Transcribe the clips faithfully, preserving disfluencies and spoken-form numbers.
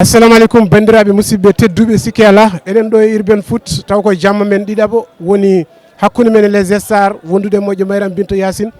Assalamu aleykum, banndiraaɓe musidɓe tedduɓe, sikke alaa, eɗen ɗo e Urban Foot, taw ko jamma men ɗiɗaɓo woni hakkunde men e Les Stars, wondude e moƴƴo Mayram Binta Yaasin.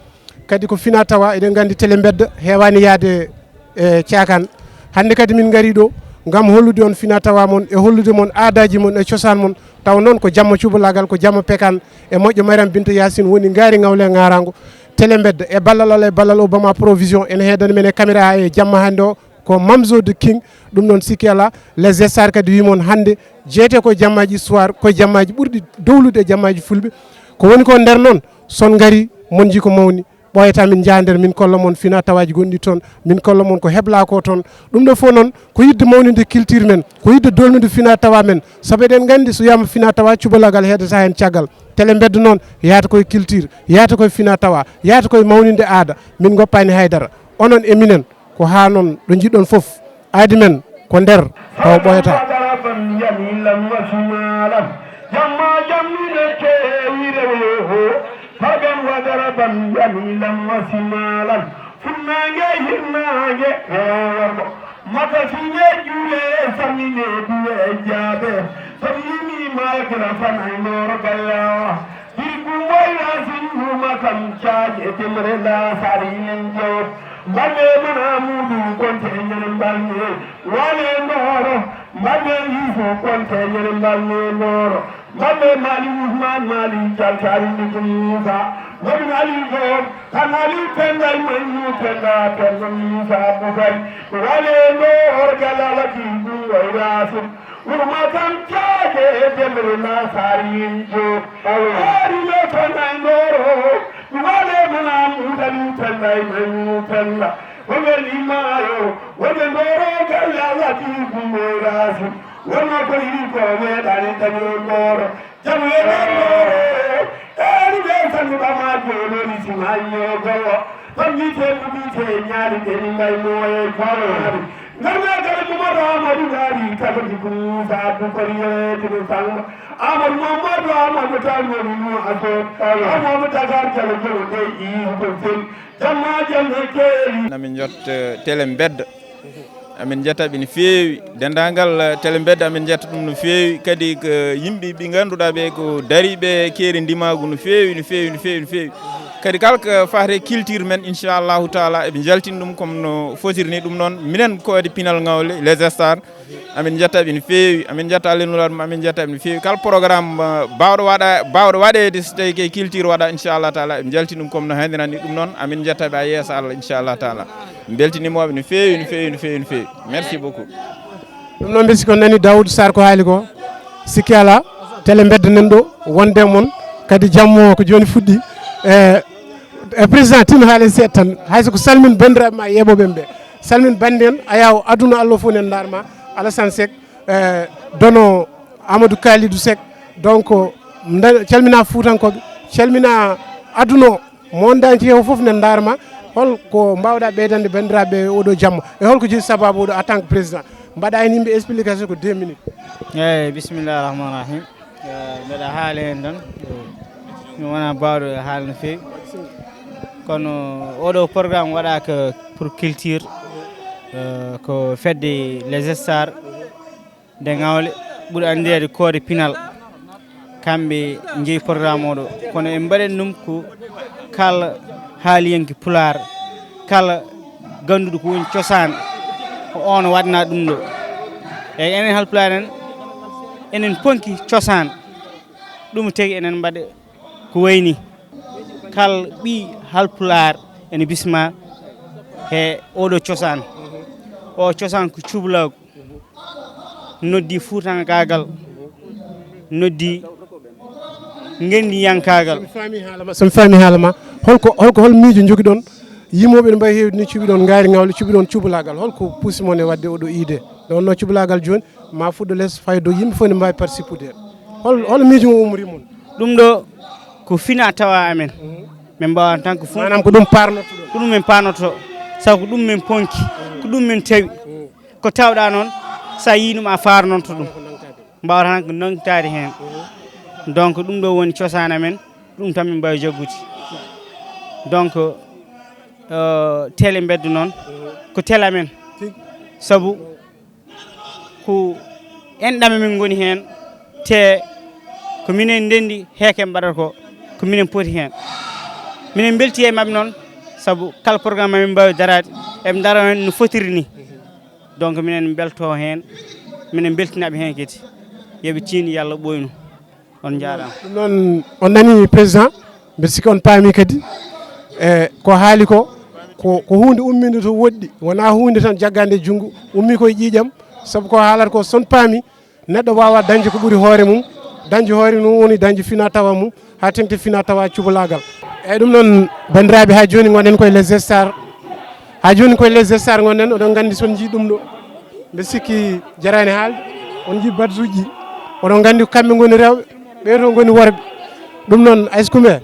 Kadi ko fina tawa, eɗen nganndi tele mbedda heewaani yahde e caakan. Hannde kadi min ngari ɗo ngam hollude on fina tawa mon e hollude mon aadaaji mon e cosaan mon. Taw noon ko jamma cubalaagal, ko jamma pekaan e moƴƴo Mayram Binta Yaasin woni ngaari ŋawle ŋaaraango. Tele mbedda e ballal Allah e ballal Obama Provision ene heedani men e caméra e jamma hannde o. Ko Mamzo the King, ɗum noon sikki alaa. Les Stars kadi wi mon hannde jeyete ko jammaaji histoire, ko jammaaji ɓurɗi dowlude e jammaaji fulɓe. Ko woni ko nder noon, son ngari mon jii ko mawni, ɓooyata min njaha nder min kolla mon fina tawaaji gonɗi toon, min kolla mon ko hebla ko toon. Ɗum ɗo fof noon ko yidde mawninde culture men, ko yidde dolnude fina tawa men. Sabu eɗen nganndi so wiyama fina tawa cubalaagal heedata heen caggal. Tele mbedda noon yahata koye culture, yahata koye fina tawa, yahata koye mawninde aada. Min ngoppani haydara. Onon e minen, ko haa noon ɗo njiɗɗon fof, aadi men ko nder, tawa ɓooyata. Wadara ban yami lam wa simalan. Jamma jammi ne kewi rewo ho. Fagan wadara ban yami lam wa simalan. Funnange hirnange reworgo. Mata sine jule samine duwe jabe. Samini ma kira fanay noro gallawa. Hirgu wayra sin huma kam caaji e temre la sari nen jo. Mballe mana mudu konte nyen mbalne. Wale ndoro. Mballe iso konte nyen mbalne ndoro. Mballe mali Usman mali jaltari ni musa. Mballe mali jo. Kan ali penda imanyu penda penda musa bukai. Wale ndoro galala ki gungo irasu. Wuro ma kam caaje e demre na sarijo. Ari le tanda ndoro. Wale mana mudani tanda imanu tanda. Wale ni mayo. Wale ndoro kala la ti kumorasi. Wale ko iri ko me dani tani ndoro. Jamu e ndoro. Ari be sanu ba ma jolo ni simanyo go. Fammi te bugi te nyari te ni ngai moye kwaro. Ngarna kala Mamadou Amadou Ngari, kala di Musa Abdou Kariye, Tino Samba, Amadou Mamadou Amadou Tano Nuno Aso, Amadou Tagar Jalo Jalo Dey, Ihu Konsen, Jamma Jamma Keri. Amin jot eh, tele mbedda. Amin jetta ɓe no feewi. Denndaangal eh, tele mbedda amin jetta ɗum no feewi. Kadi ko yimɓe ɓe ngannduɗaa ɓe ko dariiɓe keeri ndimaagu no feewi, no feewi, no feewi, no feewi. Kadi kala ko faati e culture men, inchallahu taala, eɓe njaltina ɗum comme no fotiri ni. Ɗum noon, minen ko waɗi pinal ŋawle, les stars, amin njettaɓe no feewi, amin njetta lennulaaɗo mum, amin njettaɓe no feewi. Kala programme uh, baawɗo waɗa, baawɗo waɗeede so tawi ke culture waɗa, inchallah taala, eɓe njaltina ɗum comme no hanirani. Ɗum noon, amin njettaɓe a yeeso Allah, inchallah taala. Beltinimooɓe no feewi, no feewi, no feewi, no feewi. Merci beaucoup. Ɗum noon, mbiɗa sikki on nani Daoud Sarr ko haali ko, sikki alaa, tele mbedda nan ɗo wonde e mon. Kadi jammo ko jooni fuɗɗi. E e président, tinno haalen seeɗa tan, hayso ko salmin banndiraaɓe ma yeeɓooɓe en ɓe. Salmin bannde en, a yaw aduna Allah fof nen ndaar ma. Alassane Seck, eh, dono Amadou Kalidou Seck. Donc nda- calmina fuutankooɓe, calmina aduna o, monde entier o fof nen ndaar ma. Hol ko mbaawɗa ɓeydande banndiraaɓe oɗo jamma, e holko jeyi sababu oɗo en tant que président? Mbaɗa heen yimɓe explication ko deux minutes. Eyyi, bisimillahi rahmani rahim. Eh, mbeɗa haala heen tan. Mi wona baawɗo e haala no feewi. Kono oɗo programme waɗaaka pour culture, eh, ko fedde les stars de ŋawle ɓuri anndireede koode pinal. Kamɓe njeyi programme oɗo. Kono en mbaɗen ɗum ko kala haaliyanke pulaar, kala gannduɗo ko woni cosaan, ko on waɗna ɗum ɗo. Eyyi, enen halpulaar en, enen ponki cosaan. Ɗum tagi enen mbaɗa ko wayni. Kala ɓi halpulaar ene bisma he oɗo cosaan. O cosaan ko cubalaagu. Noddi fuutankaagal, noddi ngendiyankaagal. Somi faami haala ma, somi faami haala ma. Holko, holko, hol miijo njogiɗon? Yimooɓe no mbawi heewde ni cuɓiɗon ngaari ŋawle, cuɓiɗon cubalaagal. Holko puusi mon e waɗde oɗo iide? Nde wonno cubalaagal jooni, ma fuɗɗo les faydo, yimɓe fof ne mbawi participude. Hol, hol miijo mo umri mon? Ɗum ɗo ko fina tawa amen. Min mbawa tan ko fo. Maanaam ko ɗum parnotoɗon? Ko ɗum min parnoto. Sabu ko ɗum min ponki. Ko ɗum min tawi. Ko tawɗa noon, sa yii ɗum a faarnonto ɗum. Mbawata tan ko nangtaade heen. Donc ɗum ɗo woni cosaan amen, ɗum tan min mbawi jaggude. Donc euh, tele mbedda noon, ko tele amen. Sabu Ko enɗam min ngoni heen, te ko minen ndenndi heeke mbaɗata ko, ko minen poti heen. Minen mbelti e maɓɓe noon, sabu kala programme mamin mbaawi daraade, eɓe ndara heen no fotiri ni. Donc minen mbelto heen, minen mbeltinaɓe heen kadi. Yoɓe tiini, Yalla ɓooynu. On njaaraama. Ɗum noon, on nani président, mbiɗa sikki on paami kadi. E ko haali ko, ko, ko huunde ummiinde to woɗɗi, wonaa huunde tan jaggaande e junngo, ummii ko e ƴiiƴam, sabu ko haalata ko, so on paami, neɗɗo waawaa dañde ko ɓuri hoore mum, dañde hoore mum woni dañde fina tawa mum, haa teŋti fina tawa cubalaagal. Eeyi, ɗum noon, banndiraaɓe, haa jooni ngonɗen koye Les Stars. Haa jooni koye Les Stars ngonɗen, oɗon nganndi, so on njii ɗum ɗo, mbiɗa sikki jaraani haalde, on njii badge uji, oɗon nganndi ko kamɓe ngoni rewɓe, ɓee to ngoni worɓe. Ɗum noon, Ayskumee,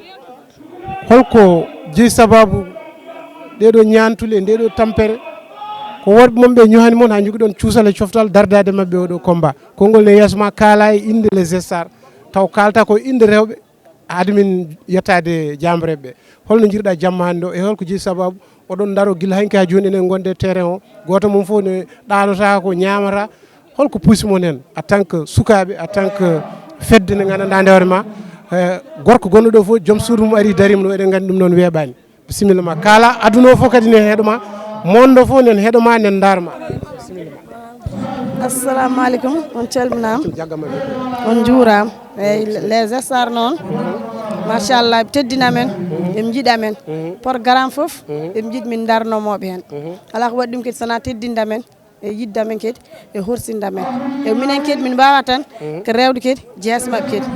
holko jeyi sabaabu ɗee ɗoo ñaantule, ndee ɗoo tampere? Ko worɓe mon ɓe ñohani mon haa njogiɗon cuusal e coftal dardaade maɓɓe oo ɗoo combat. Konngol ne yeeso ma, kaalaa e innde Les Stars, taw kaalta ko innde rewɓe, admin yettaade jaamreeɓe ɓe. Holno njiiruɗaa jamma hannde o, e holko jeyi sabaabu oɗon ndaro gila hanki haa jooni, enen ngonde e terrain o, gooto mon fof ne ɗaanata ko ñaamata? Holko puusi mon heen en tant que sukaaɓe, en tant que fedde nde nganndanɗaa nde hoore ma, eh, gorko gonɗo ɗo fof, joom suudu mum ari dariima ɗo, eɗen nganndi ɗum noon weeɓaani. Bisimilla ma. Kala aduna o fof kadi ne heɗo ma, monde o fof nen heɗo ma, nen ndaar ma. Bisimilla ma. Assalamu aleykum, on calminaama. Jaggama. On njuuraama. Eyi, Les Stars noon, machallah, ɓe teddina men, ɓe njiɗa men. Programme fof, ɓe njiɗ min ndarnomooɓe heen. Alaa ko waɗi ɗum kadi so wonaa teddinde men, e yiɗde men kadi, e horsinda men. E minen kadi, min mbaawa tan ko rewde kadi jees maɓɓe kadi.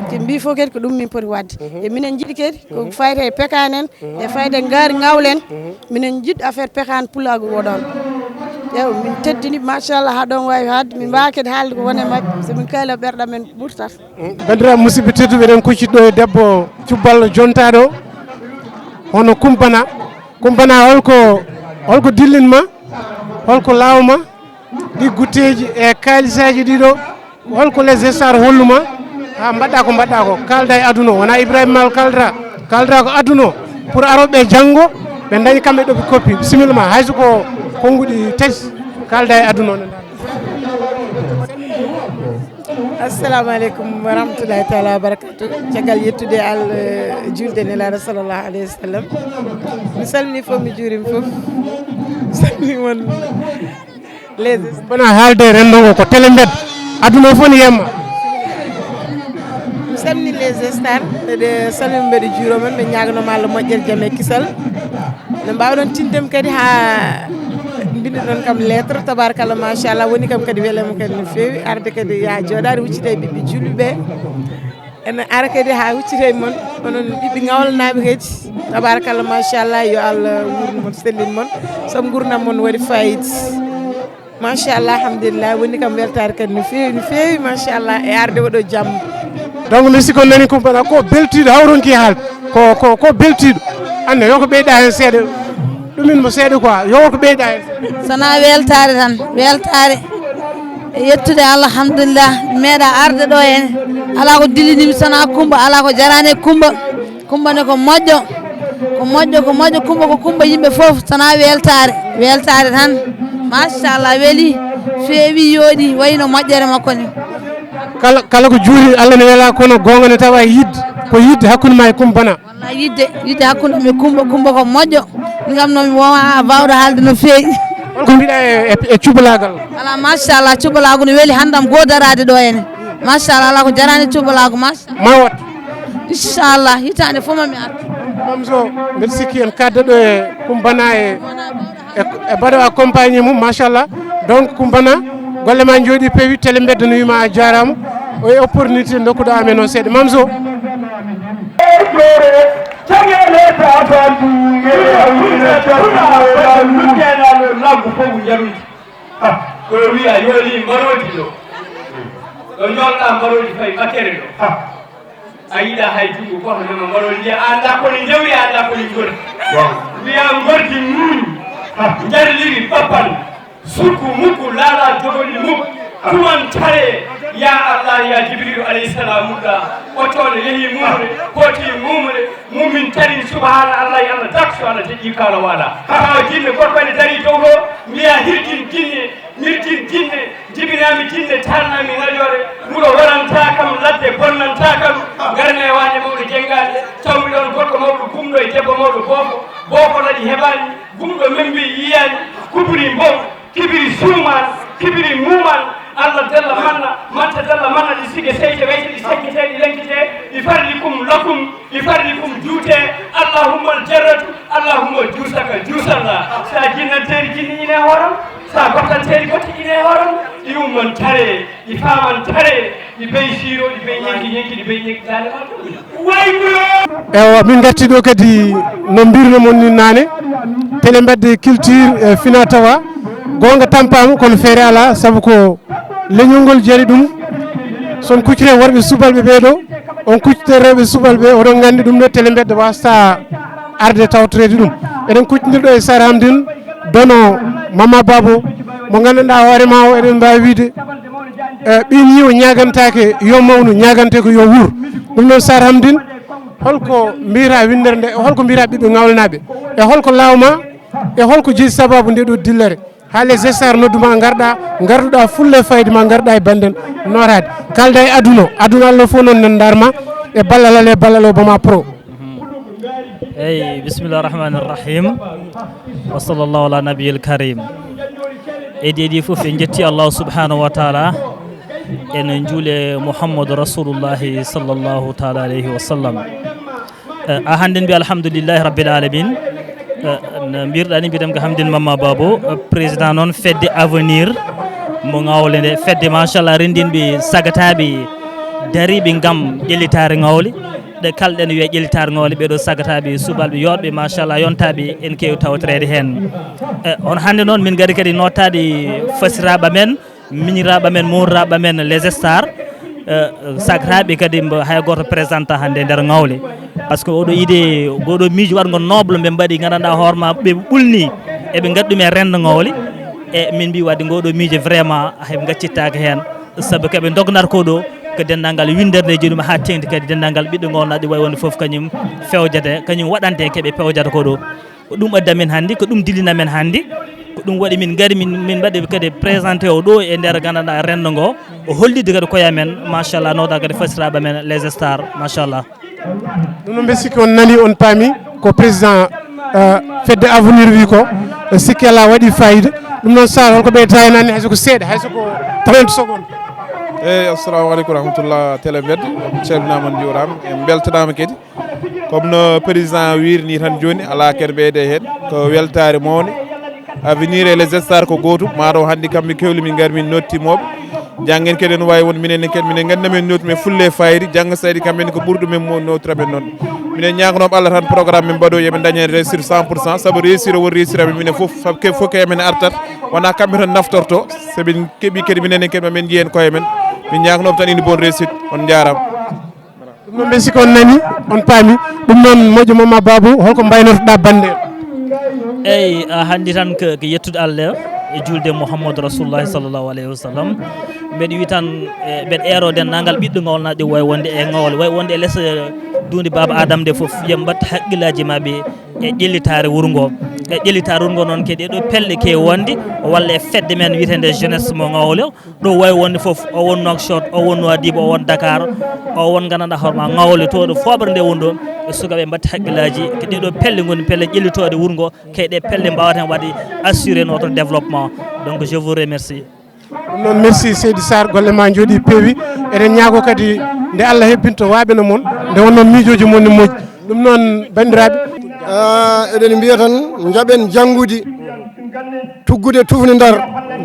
Ko mbi fof kadi ko ɗum min poti waɗde. E minen njiɗi kadi ko fayde e pekaan en, e fayde ngaari ngawlen. Minen njiɗ affaire pekaan pulaagu o ɗoon. Eewa, min teddini, machallah, haa ɗoon waawi haalde. Min mbaawa kadi haalde ko woni e maɓɓe. So min kaalii ɓerɗe men ɓurtat. Banndiraaɓe musidɓe tedduɓe, eɗen kucciti ɗo e debbo cubballo jontaaɗo, hono Kumpana. Kumpana, holko, holko dillin ma? Holko laaw ma? Ɗi gutteeji e kaalisaaji ɗiɗo, holko Les Stars hollu ma? Ha mbaɗɗa ko mbaɗɗa ko, kalda e aduna o, wona Ibrahima Mal kalda, kalda ko aduna o, pour arooɓe janngo, ɓe dañi kamɓe ɗo ɓe koppi. Bisimilla ma, hayso ko konnguɗi tati, kalda e aduna o. Assalamu aleykum wa rahmatullahi taala wa barakatu. Caggal yettude Allah, julde Nelaaɗo sallallahu alayhi wa sallam. Mi salmini fof, mi juurima fof. Mi salmini won Les Stars. Kono haalde renndo ngo ko tele mbed. Aduna o fof ne yemma. Mi salmini Les Stars. Mbeɗe salmini, mbeɗe juuroo mon, mbeɗe ñaaganoo ma Allah moƴƴere, jam e kisal. No mbaawɗon tindem kadi haa mbinduɗon kam lettre, tabarakallah, machallah, woni kam kadi welama kadi no feewi, arde kadi yaa jooɗaade huccita e ɓiɓɓe julɓe ɓe. Ene ara kadi haa huccita e mon, onon ɓiɓɓe ngawlanaaɓe kadi, tabarakallah, machallah, yo Allah wuurnu mon, sellin mon, sabu nguurndam mon waɗi fayida. Machallah, alhamdulillah, woni kam weltaare kadi no feewi, no feewi, machallah, e arde oɗo jam. Donc, mi sikki on nani Kumpana, ko beltiiɗo, hawronki haalde. Ko, ko, ko beltiiɗo. Anne, yo ko ɓeyda heen seeɗa. Ɗumin mo seeɗa quoi, yo ko ɓeyda heen. Sana weltaare tan, weltaare. E yettude Allah, alhamdulillah, mi meeɗa arde ɗo heen. Alaa ko dillinimi sana Kumba, alaa ko jaraani e Kumba. Kumba ne ko moƴƴo, ko moƴƴo, ko moƴƴo. Kumba ko Kumba yimɓe fof, sana weltaare, weltaare tan. Machallah, weli, feewi, yooɗi, wayno moƴƴere makko ni. Kala, kala ko juuri Allah ne wela, kono goonga ne tawa e yidde, ko yidde hakkunde ma e Kumpana. Wallaahi yidde, yidde hakkunde am e Kumba, Kumba ko moƴƴo. Min kam noon mi woma baawɗo haalde no feewi. Holko mbiɗa e, e, e cubalaagal? Alaa, machallah, cubalaagu no weli hannde am goo daraade ɗo henne. Machallah, alaa ko jaraani cubalaagu, machallah. Ma wattu. Inchallah, hitaande fof ma mi artu. Mamso, mbeɗa sikki en kadda ɗo e Kumpana e, e, e mbaɗo accompagné mum, machallah. Donc, Kumpana, golle ma njooɗi peewi, télé mbedda no wiima a jaaraama. O e opportunité ndokkuɗo amen o seeɗa. Mamso. Caɗeele tafanduye, laggu fof njaruji. Ah, ko wiya yoli mbaroodi ɗo. Ɗo njolɗa mbaroodi fay ɓakere ɗo. Ah. A yiɗa hay junngo goto nama mbaroodi, mbiya a anda koni ndewi, a anda koni ngordi. Waaw. Mbiya ngordi muuñi. Ah. Njarliri bapan. Sukku mukku laala jogoni mukku. Kuman tare, ya Allah, ya Jibrilu alayhi salam, muɗɗa. Ɓoccooɗo yehi mumre, hooti mumre, mumin tarin subhaana Allah, ya Allah, dakso Allah, deƴƴi kaala waala. Haa jinne gorko ene darii dow ɗo, mbiya hirjin jinne, mirjin jinne, Jibrilu Jinne tarnami najoore, wuro warantaa kam, ladde bonnantaa kam. Ngarmi e waane mawɗo jenngaade, tawmi ɗoon gorko mawɗo gumɗo e debbo mawɗo boofo. Boofo naɗi heɓaani, gumɗo membi yiyaani, kubri mbow, kibiri suumaan, kibiri muumaan. Allah della manna, matta della manna, ɗi sige seyte weyte, ɗi sekkite, ɗi lenkite, ɗi farli kum lakum. Ifarli kum juute, allahumma aljarratu, allahumma juusaka juusalla. Sa jinnanteeri jinni ine hooram, sa gottanteeri gotti ine hooram, ɗi umman tare, ɗi faaman tare, ɗi bey siiro, ɗi bey ñenki ñenki, ɗi bey ñenki daande ma ɗum. Way ɗum. Ewa, min gatti ɗo kadi no mbirno mon ni naane. Tele mbedde culture, eh, fina tawa. Goonga tampaama, kono feere alaa, sabu ko leñol ngol jari ɗum. Son kuccire worɓe subalɓe ɓee ɗo, on kuccite rewɓe subalɓe, oɗon nganndi ɗum ɗo tele mbedde wasta arde tawtoreede ɗum. Eɗen kuccondir ɗo e Sar Hamdin, dono Mama Babo, mo nganndanɗaa hoore ma o, eɗen mbaawi wiide, eh, ɓiin yiwo ñaagantaake yo mawnu, ñaagante ko yo wuur. Ɗum noon Sar Hamdin, holko mbiyata winndere nde, holko mbiyata ɓiɓɓe ŋawlenaaɓe, e holko laawma, e holko jeyi sababu nde ɗo dillere? Haa les stars noddu ma ngarɗa, ngarduɗa fulla e fayda ma ngarɗa e banden nootaade. Kalda e aduna, aduna Allah fof noon nan darma e ballal Allah e ballal Obama Pro. Eyyi, bismillah rahmani rahim. Wa sallallahu ala nabiyil karim. Edi edi fof en jetti Allah subhanahu wa taala. En juule Muhammadu Rasulullahi sallallahu taala alayhi wa sallam. Eh, a hannde mbi alhamdulillahi rabbil alamin. Eh, no mbirɗa ni mbiɗen ko Hamdin Mamma Babo, eh, président noon fedde avenir mo Ngawle nde. Fedde machallah renndinɓe sagataɓe dariɓe ngam ƴellitaare Ngawle. Ɗe kalɗen wiya ƴellitaare Ngawle ɓeɗo sagataɓe subalɓe yooɗɓe machallah yontaɓe en kewi tawtoreede heen. Eh, on hannde noon min ngari kadi nottaade fasiraɓe men miñiraaɓe men, mawriraaɓe men, les stars, eh, sakraaɓe kadi mbo hay gooto présenta hannde e nder Ngawle. Par ce que oɗo idée, oɗo miijo waɗngo noble ɓe mbaɗi, nganndanɗaa hoore ma ɓe ɓulni, eɓe ngaɗi ɗum e renndo Ngawle. E min mbi waɗde ngoɗo miijo vraiment hay ngaccittaaka heen, sabu ko ɓe ndognata ko ɗo ko denndangal winndere nde jooni ma haa teeŋti kadi denndangal ɓiɗɗo ngawnaɗo wayi wonde fof kañum fewjata, kañum waɗante keɓe pewjata ko ɗo. Ko ɗum addi amen hannde, ko ɗum dillina men hannde. Ko ɗum waɗi min ngari min min mbaɗi kadi présenté o ɗo e nder nganndanɗaa renndo ngo. O hollitde kadi koye amen machallah, nodda kadi fasiraaɓe men les stars machallah. Ɗum noon mbe sikki on nani on paami ko président, eh, fedde avenir wi ko, eh, sikki alaa waɗi fayida. Ɗum noon Sar holko ɓeyta heen anni hayso ko seeɗa hayso ko trente secondes. Eyyi, assalamu aleykum wa rahmatullah, télé mbedde, calminaama, on njuuraama, en mbeltanaama kadi. Comme no président wiiri ni tan jooni, alaa kadi ɓeyde heen, ko weltaare mawnde. Avenir e les stars ko gootum, maataw hannde kamɓe kewli min ngari min notti mooɓe. Janngen kadi ene waawi won minen ne kadi minen nganndi min notti men fulla e fayida, janngo so ari kamɓe ne ko ɓuri ɗum en mo nottira men noon. Minen ñaaganooɓe Allah tan programme min mbaɗo yo ɓe ndañen réussir cent pour cent, sabu réussir o won réussir amen minen fof, sabu ke fof ko e amen artat, wonaa kamɓe tan naftorto, so ɓe keɓi kadi minen ne kadi ma min njiyen koye men. Min ñaaganooɓe tan une bonne réussite, on njaaraama. Ɗum noon mbe sikki on nani on paami. Ɗum noon moƴƴo Mamma Babou, holko mbaynortoɗa bannde? Eyyi, a hannde tan ko ko yettude Allah e juulde Mouhamadou Rasulullah sallallahu alayhi wa sallam. Mbeɗa wi tan, e, mbeɗa eero denndaangal ɓiɗɗo ngawlnaaɗo wayi wonde e Ngawle, wayi wonde e les, e, duunde Baaba Adama nde fof, yo mbaɗ haqqillaaji maɓɓe e ƴellitaare wuro ngo, e ƴellitaare wuro ngo noon kadi e ɗo pelle keewi wonde walla e fedde men wiyeteende jeunesse mo Ngawle. Ɗo wayi wonde fof, o won Nouakchott, o won Nouadhibou, o won Dakar, o won nganndanɗaa hoore ma Ngawle to ɗo fooɓre nde woni ɗo, e sukaaɓe mbaɗti haqqillaaji ko ɗee ɗo pelle ngoni pelle ƴellitooɗe wuro ngo, kay ɗe pelle mbaawata heen waɗde assurer notre développement. Donc je vous remercie. Ɗum noon merci Seydi Sarr, golle ma njooɗi peewi. Eɗen ñaago kadi nde Allah hebbinto waaɓe no mon nde wonno miijooji mon ne moƴƴi. Ɗum noon banndiraaɓe. Ah, eɗen mbiya tan njaɓen janngude, tuggude tufni Ndar,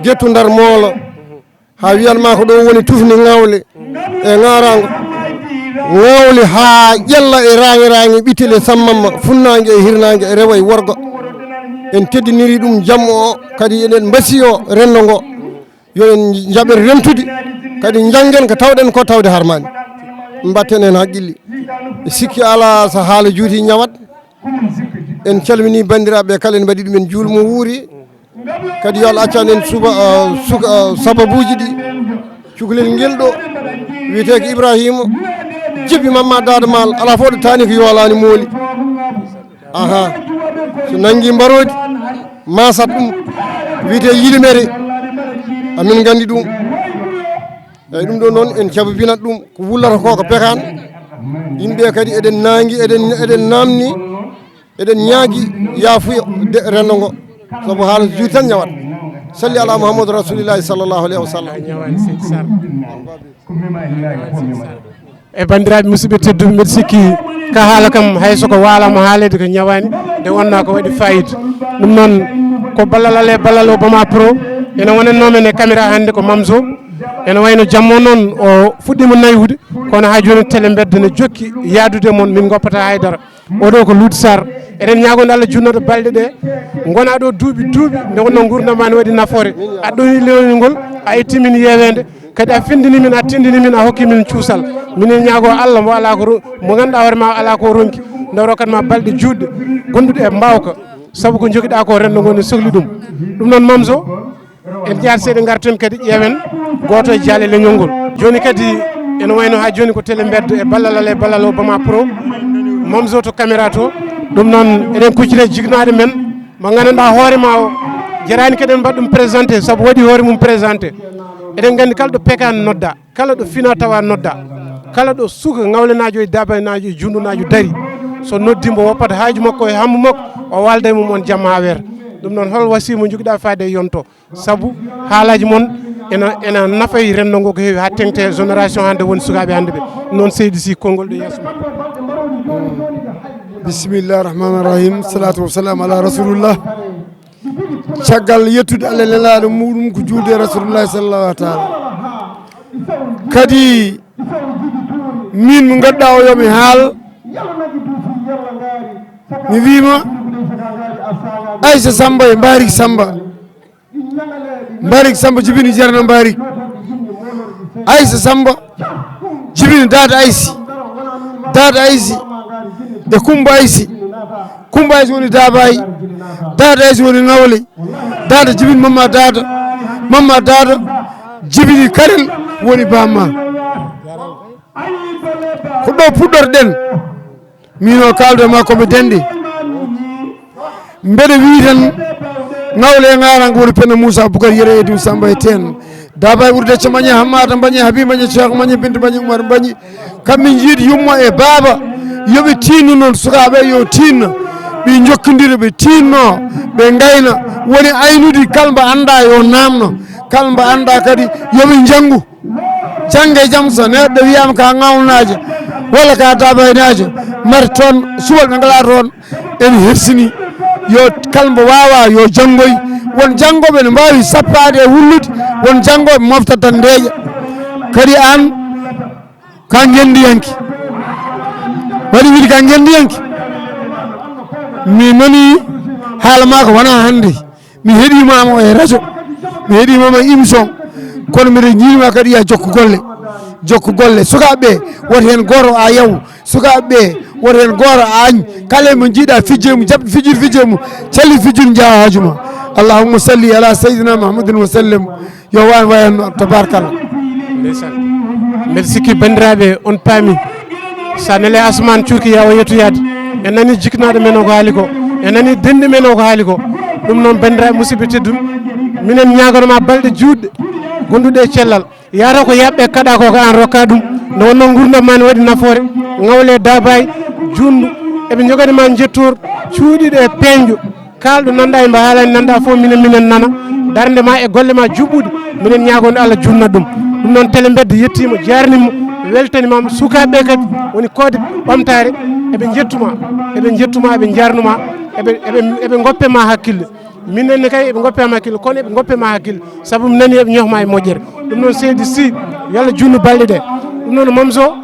gettu Ndar moolo. Haa wiyanma ko ɗo woni tufni Ngawle e ŋaaraango. Ngawle haa ƴella e raŋe raŋe ɓittile sammamma funnaange e hirnaange e rewo e worgo. En teddiniri ɗum jamma o kadi eɗen mbasi o renndo ngo. Yo en njaɓen remtude kadi njanngen ko tawɗen ko tawde harmaani. Mbatten heen haqqille. Sikki alaa so haala juuti ñawat. En calminii banndiraaɓe kala, en mbaɗi ɗum en juulmo wuuri. Kadi yo Allah accan en suba, ah, suka, ah, sababuuji ɗi. Cukalel ngel ɗo wiyetee ko Ibrahima Jibbi Mamma Daada Maal, alaa fof ɗo taani ko yoolaani mooli. Aha. So nanngi mbaroodi, maasat ɗum. Wiyetee yilimere. Amin nganndi ɗum. Eyyi, ɗum ɗo noon en cabinat ɗum, ko wullata ko ko pekaan. Yimɓe kadi eɗen naangi, eɗen, eɗen naamni, eɗen ñaagi yaafuya de renndo ngo. Sabu haala juuti tan ñawat. Salli ala Muhammadu Rasulillahi sallallahu alayhi wa sallam. A ñawaani, Seydi Sarr. E banndiraaɓe musidɓe tedduɓe, mbeɗa sikki ka haala kam, hay so ko waalaama haaleede ko ñawaani, nde wonnaa ko waɗi fayida. Ɗum noon ko ballal Allah e ballal Obama Pro. Ene wonannoo men e caméra hannde ko Mamzo. Ene wayno jamma o noon o fuɗɗiima naywude, kono haa jooni tele mbedda ne jokki yaadude e mon, min ngoppata haydara. Oɗo ko Luuti Sarr. Eɗen ñaagonoo Allah juutnooɗo balɗe ɗe, ngonaa ɗo duuɓi duuɓi, nde wonnoo nguurndam maa ne waɗi nafoore. A ɗowni leeñol ngol, a itti min yeeweende, kadi a findini min, a tindini min, a hokki min cuusal. Minen ñaagoo Allah mo alaa ko ro-, mo ngannduɗaa hoore maa alaa ko ronki, nde o rokkat maa balɗe juutɗe, gonduɗe e mbaawka, sabu ko njogiɗaa ko renndo ngo ne sohli ɗum. Ɗum noon Mamzo, en njahat seeɗa ngarten kadi ƴeewen gooto e jaale leñol ngol. Jooni kadi ene wayno haa jooni ko tele mbedda e ballal Allah e ballal Obama Pro, Mamzo to caméra to. Ɗum noon eɗen kuccita jiknaaɗo men mo ngannduɗaa hoore maa o, jaraani kadi en mbaɗa ɗum présenté sabu waɗi hoore mum présenté. Eɗen nganndi kala ɗo pekaan nodda, kala ɗo fina tawa nodda, kala ɗo suka ŋawlenaajo e dabaynaajo e junnunaajo dari, so noddi mbo woppata haaju makko e hammu makko, o waalda e mum on jamma haa weeta. Ɗum noon hol wasiya mo njogiɗaa faade e yonto? Sabu haalaaji mon ena, ena nafa e renndo ngo ko heewi haa teŋti e génération hannde woni sukaaɓe hannde ɓe. Noon seydi si konngol ɗo yeeso ma. Bismillah rahman rahim. Salatu wassalamu ala rasulillah. Caggal yettude Allah e Nelaaɗo muɗum ko juulde e rasulillah sallallahu taala. Kadi min mo ngannduɗaa o yo mi haal, mi wiima Aysa Samba e Mbarik Samba. Mbarik Samba jibini Ceerno Mbarik. Aysa Samba jibini Daada Aysi. Daada Aysi e Kumba Aysi. Kumba Aysi woni Daabaay. Daada Aysi woni Ŋawle. Daada jibini Mamma Daada. Mamma Daada jibini Karel woni Bamma. Ko ɗo puɗɗorɗen. Min o kaalde ma ko mi denɗi. Mbeɗa wiyi tan, Ŋawle e Ŋarango woni Penda Moussa Boucar Yero Edou Samba e Teen. Daba e Ɓurde Camañe, Hammata Mbañe, Habiba Mbañe, Cheikh Mbañe, Binta Mbañe, Umar Mbañe. Kamɓe njiidi yumma e baaba. Yo ɓe tinno noon, sukaaɓe yo tinno. Ɓe njokkondira, ɓe tinno, ɓe ngayna. Woni aynude kala mbo annda yo namno. Kala mbo annda kadi yo ɓe njanngu. Janngo e jam so neɗɗo wiyaama ka ŋawnaajo walla ka dabaynaajo, mari toon suwal ɓe ngalaa toon, ene hersini. Yo kala mbo waawa yo janngoy. Won janngooɓe ne mbaawi sappaade e wullude, won janngooɓe mofta tan ndeeƴa. Kadi aan ka ngenndiyanke, waɗi wiyde ka ngenndiyanke, mi nani haala maa ko wonaa hannde. Mi heɗiima mo e radio, mi heɗiima mo e émission, kono mbiɗa ñiiñma kadi ya jokku golle, jokku golle. Sukaaɓe ɓe, woto heen gooto a yaw. Sukaaɓe ɓe, woto heen gooto a añ. Kala mo njiiɗa fijjee mum, jaɓ fijjude fijjee mum, calli fijjude njaha haaju ma. Allahumma salli ala sayyidina Muhammadin wa sallim. Yo waan wayan noon, tabarkalla. Ndeysaan. Mbeɗa sikki banndiraaɓe on paami. Sa nele asman cuuki yawa yettoyaade. En nani jiknaaɗo men o ko haali ko. En nani denɗi men o ko haali ko. Ɗum noon banndiraaɓe musidɓe tedduɓe. Minen ñaagoto ma balɗe juutɗe. Gonduɗe e cellal. Yata ko yaɓɓe kaɗa ko ko an rokka ɗum. Nde wonno nguurndam ma ne waɗi nafoore. Ŋawle dabaay juutɗo. Eɓe njogani ma njettoor. Cuuɗiɗo e peeñɗo. Kala ɗo nanɗa e mba haalani nanɗa fof minen minen nana. Darnde ma e golle ma juɓɓuɗe. Minen ñaagonde Allah juutna ɗum. Ɗum noon tele mbedda yettima jarnima weltanimama sukaaɓe ɓe kadi woni koode ɓamtaare. Eɓe njettuma eɓe njettuma eɓe jarnuma. Eɓe eɓe eɓe goppe ma hakkille. Minen ne kay eɓe goppe ma hakkille kono eɓe goppe ma hakkille. Sabu mi nani eɓe ñohma e moƴƴere. Ɗum noon seydi si yo Allah juutnu balɗe ɗe. Ɗum noon Mamzo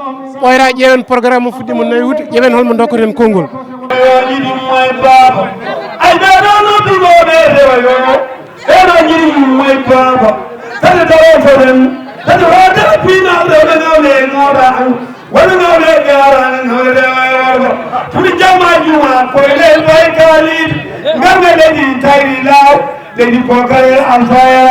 ɓooyra ƴeewen programme o fuɗɗima naywude ƴeewen holmo dokkoten konngol. Ay ɓe ɗo nodduɗo ɓe rewa yo ɓe ɗo ñiɗi yumma e baaba. Tade tawa toɗen tade hotela piinal rewɓe nawle e nawɗa an. Wano nawle e gaara an nawle rewa e warba. Tumi jamma juma koye nden bay kaalid. Ngarɓe leydi tayri laaw leydi kokare alfaya.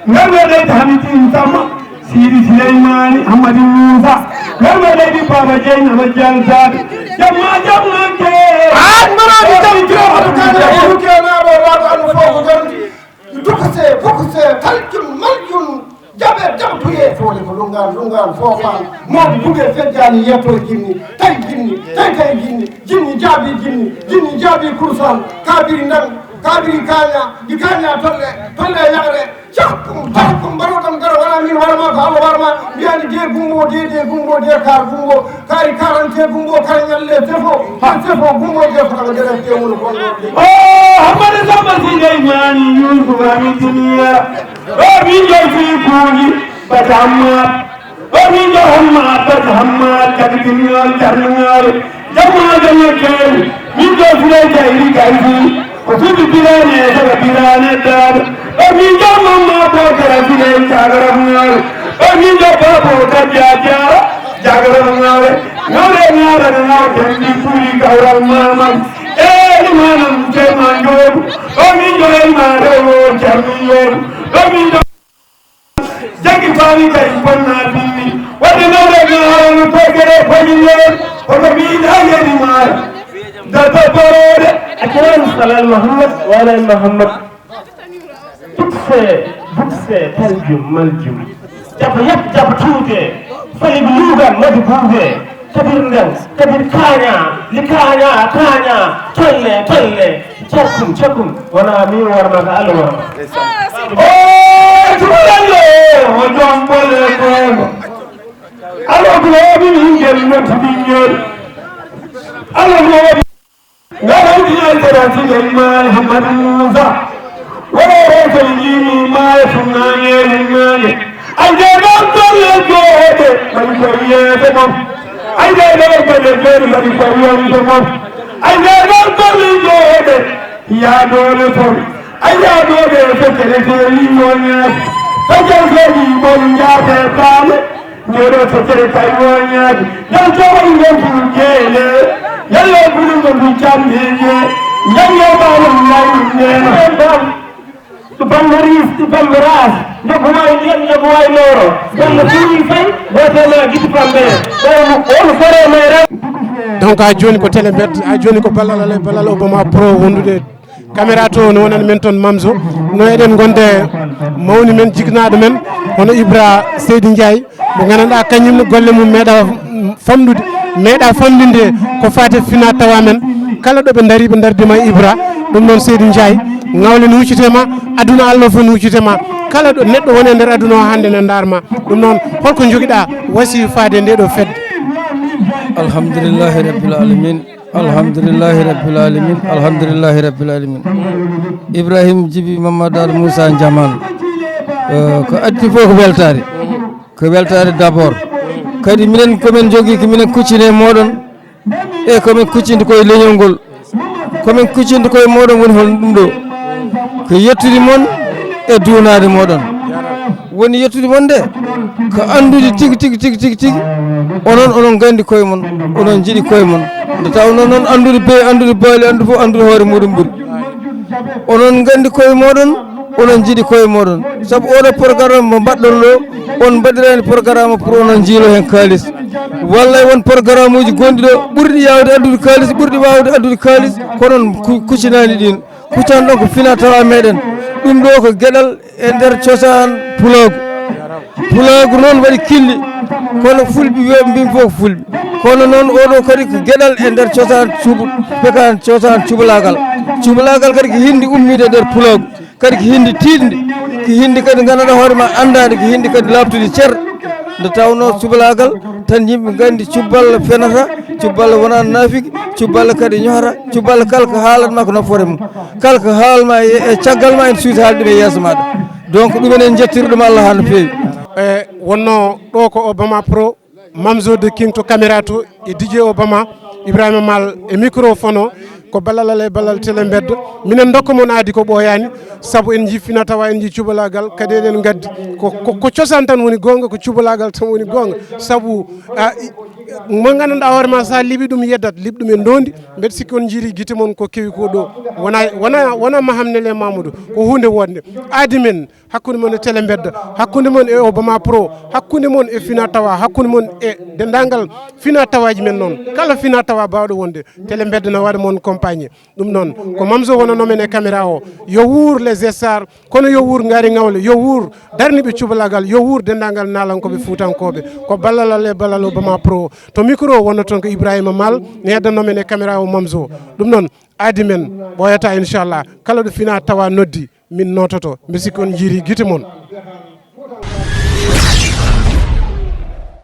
Ngarɓe leydi hamidin samma. Sidi Suleymani Hamadi Musa. Garba leydi Baba Jeyn Hamadi Jalsaɓe. Jamma jamma ke. An mbarani jam jiro Abdou Kadir Abdou Kenaɓo waɗo an fof ko jam. Dukuse fukuse taljum maljum. Jam Jam tuyee foole ko lungal, lungal foofal. Mawɓe buɓe fejjaani yetto jinni, tawi jinni, tawi tawi jinni, jinni jaabi jinni, jinni jaabi kursan, kaabiri ndan, kaabiri kaaña, ɗi kaaña tolle, tolle yaɓre, cakkum, cakkum, mbaɗo ɗon gara wona min warma ko Allah warma, mbiyaani de gumbo, de de gumbo, de kar gumbo, kaari karante gumbo, kar ñalle tefo, har tefo gumbo, de fota ko dere de wuro gonɗo. Oh, Hamadi Samba Sidi Imani Yusuf Amitiniya. Oh, min jom fi kuli, but I'm not. Ɓe min ɗo hamma abbata hamma kadi dunniyaaru darniyaaru jamma janna keeru. Min ɗo fulay jayri gayri ko suudu biraane e daga biraane daaɗo. Ɓe min ɗo mamma bokara fulay jagaram ŋaaru. Ɓe min ɗo babo gadda jaara jagaram ŋaare. Ŋaare ŋaare ŋaare jamdi kuli gawral mamam. Eeni manam jema njooɗu. Ɓe min ɗo elmaare o jamdi njooɗu. Ɓe min ɗo Jaggi faami kay bonna binni. Wadde nawre mi haala no tokere fajinere. Hoto mi ina yedi maaya. Da tabboroore. Asalaamu salaam Muhammad wa ala Muhammad. Bukse, bukse, taljum, maljum. Jaba yab, jaba tuuge. Fali luugan, madu buuge. Kabir ndang, kabir kaaña, li kaaña, kaaña, tolle, tolle, cakkum, cakkum, wona min warma ko Allah warma. O juuɗallo, o joom bolle koyma. Allah ko waɗi min ngel noddi ɓinngel. Allah ko waɗi. Ngal hawti alternativel ma Hamadu Musa. Wala rewtol yimi ma e funnaange funnaange. Ay de ɗon golle jooɗe, mbaɗi ko yeeso mum. Ay de ɗon golle jooɗe, mbaɗi ko yonto mum. Ay de ɗon golle jooɗe, yaadoole ton. Ay yaadoole e feccere feeri yoñaas. Feccere feeri mon njaate baale. Ndeɗo feccere kay woñaade. Ngal jawal ngal ɗum jeele. Yalla bulu ngal ɗum cambeje. Yalla baalam ngal ɗum ndeena. Ɗum bambaris, ɗum bambaras. Njoɓo wawi ndiyam, njoɓo wawi lowro. Bambo tuwi fay, wote ma giti pambe. Ɓaymo, on fore mayra. Donc, ha joni ko télé mbed, ha joni ko ballal Allah e ballal Obama Pro wondude caméra to, no wonan men toon Mamzo. No eɗen gonde mawni men, jiknaɗo men, hono Ibra Seydi Ndiaye, mo gandanɗa kañum golle mum meeɗa famɗude, meeɗa famɗinde ko fate fina tawa men. Kala ɗo ɓe dari, ɓe dardima e Ibra. Ɗum noon Seydi Ndiaye, ngawle ne huccite ma, aduna Allah fof ne huccite ma. Kala ɗo neɗɗo woni e nder aduna o hannde ne ndaar ma. Ɗum noon, holko jogiɗa wasiyu faade nde ɗo fedde? Alhamdulillahi rabbil alamin. Alhamdulillahi rabbil alamin. Alhamdulillahi rabbil alamin. Ibrahim Jibi Mamadou Moussa Ndiamane. Eh, ko addi fof ko weltaare. Ko weltaare d'abord. Kadi minen ko min jogii, ko minen kuccini e mooɗon. E ko min kuccinta koye leñol ngol. Ko min kuccinta koye mooɗon woni hono ɗum ɗo. Ko yettude mon e duwanaade mooɗon. Woni yettude mon nde, ko anndude tigi, tigi, tigi, tigi, tigi. Onon, onon nganndi koye mon, onon njiɗi koye mon. Nde tawnoo noon anndude beyi, anndude baali, anndude fof, anndude hoore muɗum ɓuri. Onon nganndi koye mooɗon, onon njiɗi koye mooɗon. Sabu oɗo programme mo mbaɗɗon ɗo, on mbaɗirani programme pour onon njiilo heen kaalis. Walla e won programme uji gonɗi ɗo, ɓurɗi yaawde addude kaalis, ɓurɗi waawde addude kaalis, kono on ku-, kuccinaani ɗin. Kuccan ɗon ko fina tawa meɗen. Ɗum ɗo ko geɗal e nder cosaan pulaagu. Pulaagu noon waɗi killi, kono fulɓe wiya mbin fof ko fulɓe. Kono noon oɗo kadi ko geɗal e nder cosaan cubu-, pekaan cosaan cubalaagal. Cubalaagal kadi ko hindi ummiide e nder pulaagu. Kadi ko hindi tiiɗndi, ko hindi kadi nganndanɗaa hoore ma anndaande, ko hindi kadi laaɓtude cer. Nde tawnoo cubalaagal tan yimɓe nganndi cubballa fenata, cubballa wonaa naafiki, cubballa kadi ñohata, cubballa kala ko haalatma ko nafoore mum. Kala ko haalma e, e caggal ma ene suuti haalde ɗum e yeeso maaɗa. Donc ɗum enen njettirɗum Allah haa no feewi. E wonno ɗo ko Obama Pro, Mamzo de King to caméra to, e D J Obama, Ibrahima Mal e microphone o, ko ballal Allah e ballal télé mbeddo. Minen ndokka mon aadi ko ɓooyaani, sabu en njii fina tawa, en njii cubalaagal, kadi eɗen ngaddi ko, ko, ko cosaan tan woni goonga, ko cubalaagal tan woni goonga. Sabu, a, i-, Mo nganndanɗaa hoore ma, so a liɓi ɗum yeddat, liɓ ɗum e ndoondi. Mbeɗa sikki on njiiri gite mon ko kewi ko ɗo. Wona, wona, wona Mahamnele Mamadou, ko huunde wonde. Aadi men, hakkunde mon e Télé Mbedda, hakkunde mon e Obama Pro, hakkunde mon e Fina Tawa, hakkunde mon e denndaangal Fina Tawaaji men noon. Kala Fina Tawa baawɗo wonde, Télé Mbedda na waɗa mon compagnie. Ɗum noon, ko Mamzo wonanoo men e caméra o. Yo wuur les stars, kono yo wuur Ngaari Ŋawle, yo wuur darniiɓe cubalagal, yo wuur denndaangal naalankooɓe fuutankooɓe. Ko ballal Allah e ballal Obama Pro. To micro wonno toon ko Ibrahima Mal, ne heddanoo men e caméra o Mamzo. Ɗum noon, aadi men ɓooyataa, inchallah. Kala ɗo Fina Tawa noddi, min noototo. Mbi sikki on njiiri gite mon.